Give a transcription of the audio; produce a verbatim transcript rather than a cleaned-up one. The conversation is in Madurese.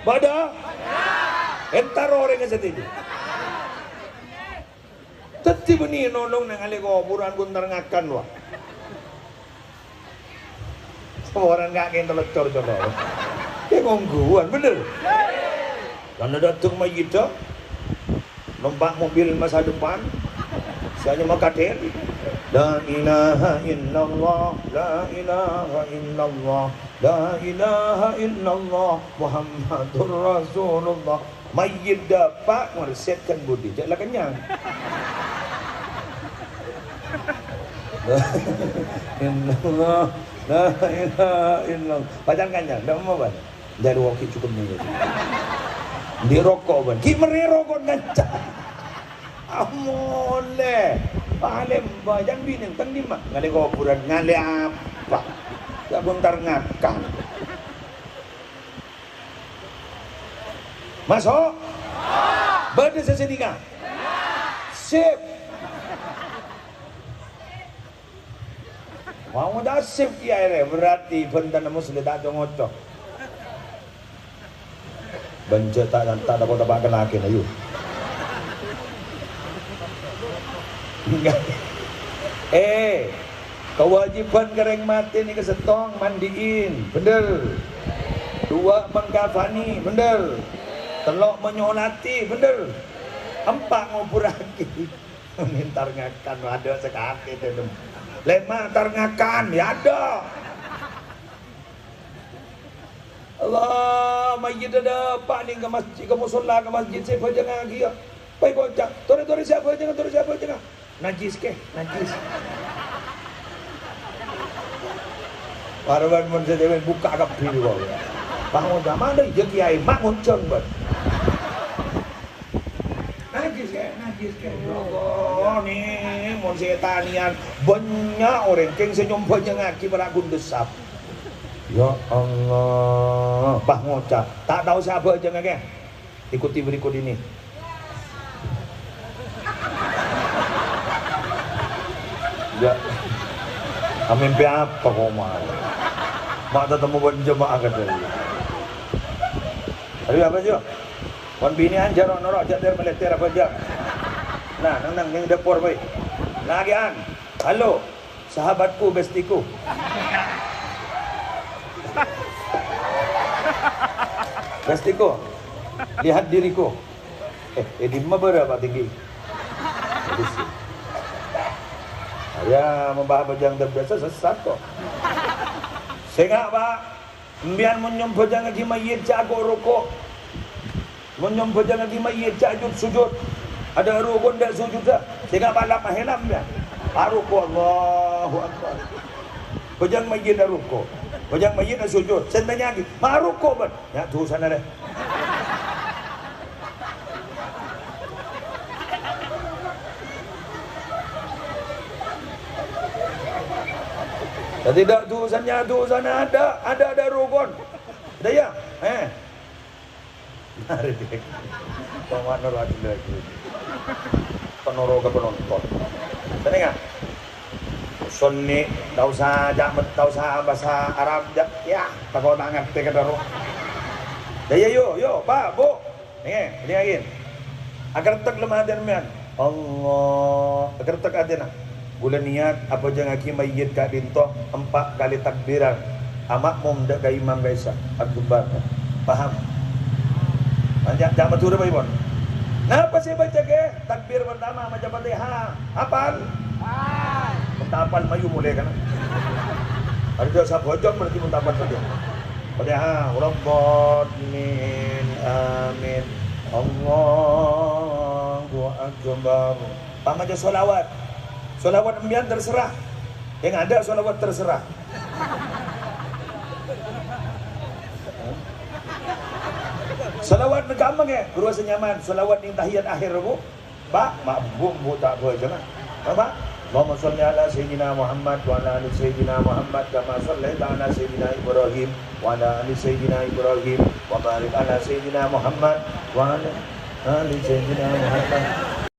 Padâ? Èntar orèngnga sadhâjâ. Dhâddhi bânnè nolong neng ahli kobhurân ghun tar ngakan, wa. Orèng kakè telecor, colo. È, ngongghuwân, bhender? Karena dâteng mayyiddhâ, nompa' mobil masa depan, sè anyama Kadir. La ilaha illallah, la ilaha illallah, la ilaha illallah, Muhammadur Rasulullah. Mayyit dâpa' ngorsèt kan budi, jâ' la kennyang. La ilaha illallah, la ilaha illallah. Pacan kennyang, dâ' emma, bân. Dâri woki cukup nih. Di roko', bân. Ki' mèrè roko' ngancang. Amolè. Palèng bâjâng binèng teng dimma? Ngalè kobhurân, ngalè apa? Jâ' bhuntar ngakan. Maso'? Bâdâ sè sèdhingngâ? Sip. Mau ta' sip kèya rè, berarti bhântana Musleh ta' co-ngoco. Bân jâ' ta', ta' tako' teppa' ka lakèna, yu. Enggak. Eh, kawâjibhân ka rèng matè nèka sèttong, mandi'in, bhender. Duwâ', mangkafani, bhender. Tello', manyolatè, bhender. Empa', ngobhurraghi. Entar ngakan, adâ' sakatè, dâlem. Lèma', entar ngakan, ya adâ'. Allah, mayyit dâpa' nèng ka masjid, ka musholla, ka masjid sè bhâjângngaghi, ya. Pas èkoca', "Torè, torè, sè abhâjângnga, torè, sè abhâjângnga." Najis, kè, najis. Parawan mon sè dhewe bukka' kabbhi kok. Pas ngoca', "Mana ya kiai, mak ngoncong, Bos." Najis, kè, najis, kè. Ya Allah, nèng, mon sè taniyan, bânnya' orèng kèng sè nyombhâjângngaghi para' gundhessap. Ya Allah, pas ngoca', "Ta' tao sè abhâjângnga, kè." Ikuti berikut ini. Ya. Amèmpè apa kok, Mak? Mak, tatemmo bân jemaah kadhâ'. Ayo, apa, Jo? Mon binè'an jâ' ro'-noro' jâ' ter-meleter apa, Jo? Nah, neng, neng, neng dâpor, bhâi. Nah, kèan. Halo. Sahabatku, bestiku. Bestiku, lihat diriku. Eh, eh, dimma bârâ, Pak Tinggi? Aduh, sih. Saya membahas bajang terbiasa sesat kok. Sènga', Pak. Empèyan mon nyombhâjângngaghi mayyit jâ' ko'-roko'. Mon nyombhâjângngaghi mayyit jâ' jut-sujud. Adâ' roko' dâ' sujudda. Sènga' palap mahelam ya. Aroko', Allahu Akbar. Bhâjâng mayyit aroko'. Bhâjâng mayyit asujud. Sè tanya'aghi, "Ma' aroko', Bân?" Nya' dusana rè. Dhâddhi dâ' dusana, dusana adâ', adâ', adâ' rokon. Dâ' iyâ? Eh. Mari, Dik. Pamano lagi-lagi. Penoro ka penonton. Tenang, ya? Sonni, ta' osa jâ', ta' osa bhâsa Arab, jâ'. Ya, tako' ta' ngartè ka dhâro. Dâ' iyâ, yo, yo, Pa', Bu'. Nèngè, dingngaghi. Akertek lem atèna sampèyan. Allah, akertek atèna. Ghulâ niyat abhâjângngaghi mayyit ka'dinto empa' kalè takbiran. Ama'mum dâ' ka imam ka'issa'. Akbar. Paham? Jâ', jâ' Madhurâ, Pak Iwan. Napa sè èbâca, Kè? Takbir pertama maca Fatihah. Apal? Apal. Mon ta' apal, mayu molè, kan? Arè dâ' sabhâjâng berarti mon ta' apal saja. Fatihah, waladdallin, amin. Allahu Akbar. Pamaca sholawat. Sholawat empèyan terserah. Yang ada sholawat terserah. Sholawat nèng kamma, Kè? Ghuru sè nyaman. Sholawat nèng tahiyat akhir, Bu. Pak, ma' bu, bu ta' bhâjângnga. Apa? Allahumma sholli ala Sayyidina Muhammad wa ala ali Sayyidina Muhammad kama shallaita ala Sayyidina Ibrahim wa ala ali Sayyidina Ibrahim wa barik ala Sayyidina Muhammad wa ala ali Sayyidina Muhammad.